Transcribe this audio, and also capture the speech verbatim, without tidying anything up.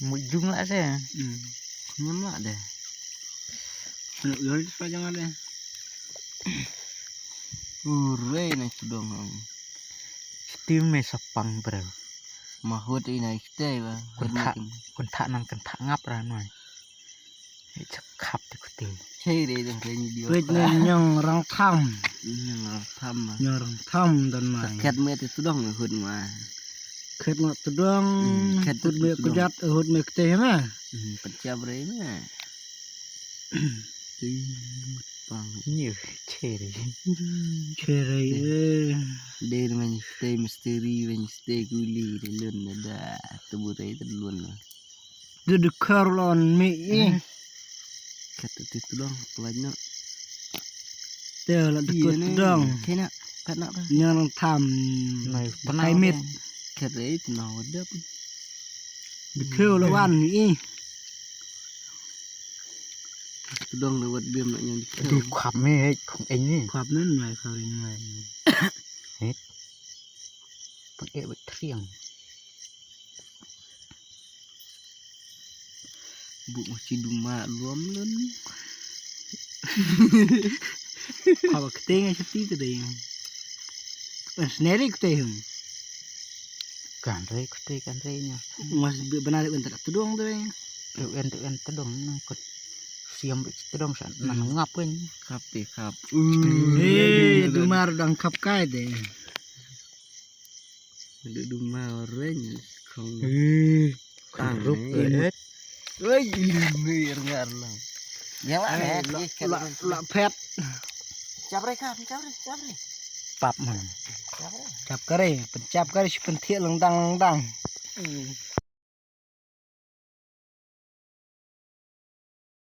Mut jum lah de. Hmm. Ngam lah de. Yor di sepanjang ada. Urai na tudong ang. Steam me sapang bro. Mahut ina ikte ba. Kunta kunta nan kunta ngap ra noi. Chak khap ti kuti. Chei re dang re ni dio. Wait ne nyong rang tham. Nyong rang tham ma. Nyong rang tham dan mai. Khet me ti tudong me hut ma. Khet me tudong. Hmm, khet hut me kujat hut me kete ma. Hmm, pachap re ma. Ti pang. Ni chei re. Chei re. De men stay misteri men stay kuli de lun da tu bu re de lun. Duduk karlon mi i. Kata ti tudong pelaj nak. Te la duduk tudong. Kena kat nak ba. Nyang tham. Nai penai mit. Kata itu nak wadap. Dikeu lawan mi i. Tudong lewat biam nak nyang dikeu. Di khap me khong eng ni. Khap nen mai khap ring mai. Hit. Pang e wet triang. Bu ma chi duma luam lun. Kaba kete ngai sati te dei. Pas neri kete hum. Kan rei kete kan rei nya. Mas benar ben tak tudong te dei. Tu en tu en tudong na kot. Siam bi tudong sa nan ngap kan. Khap te khap. Eh, dumar dang khap kai de. Duduma orang khong. Eh, tang rup eh. Oi, ini ngar lang. Yang mana? La pet. Chap re kan, chap re, chap re. Pap man. Chap re. Chap kare, pencap kare si penthik lengdang lengdang.